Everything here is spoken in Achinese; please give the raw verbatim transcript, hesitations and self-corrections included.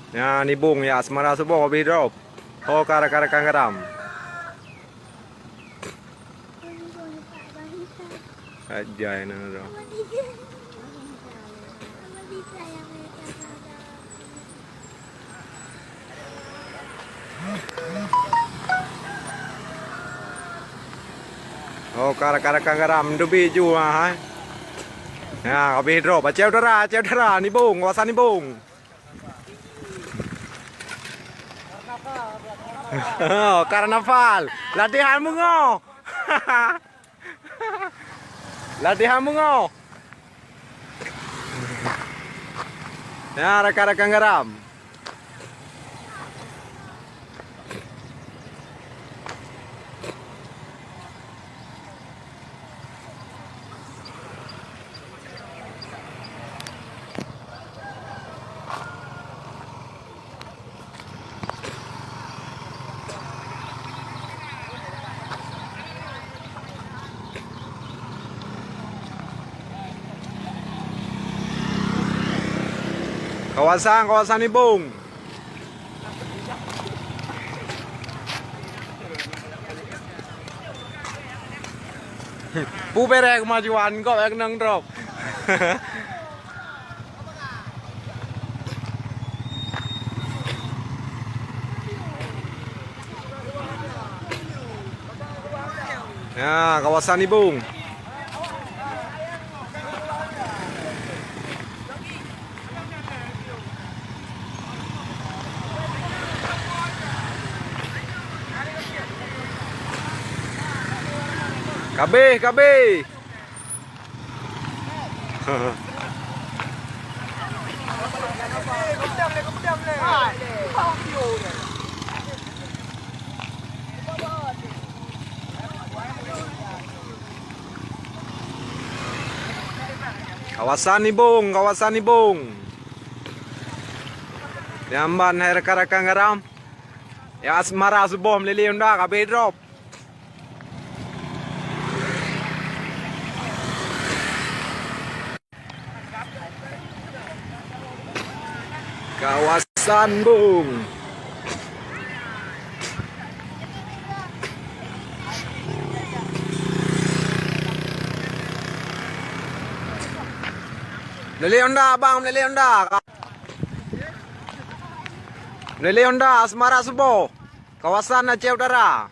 Nyan Ibong ya, Asmara Suboh habéh drop. Ho ka rakan-rakan garam. Ajai na dah. Oh, ka rakan-rakan garam dubi ju ha, hai. Ya, habéh drop. Aceh Utara, Aceh Utara, Nibong, kawasan Nibong. Oh, karnaval. Latihan bungo. Latihan bungo. Ya, rakan-rakan garam. Kawasan, kawasan Nibong. Pu berek kemajuan kok yang nang drop. Ya, kawasan Nibong. Kabeh, kabeh. Kawasan Nibong, kawasan Nibong. Nyamban hai rakan-rakan garam. Ya, Asmara Suboh meulilée Honda kabeh drop. Kawasan Bung. Meulilée Honda, abang, meulilée Honda. Meulilée Honda, Asmara Suboh. Kawasan Aceh Utara.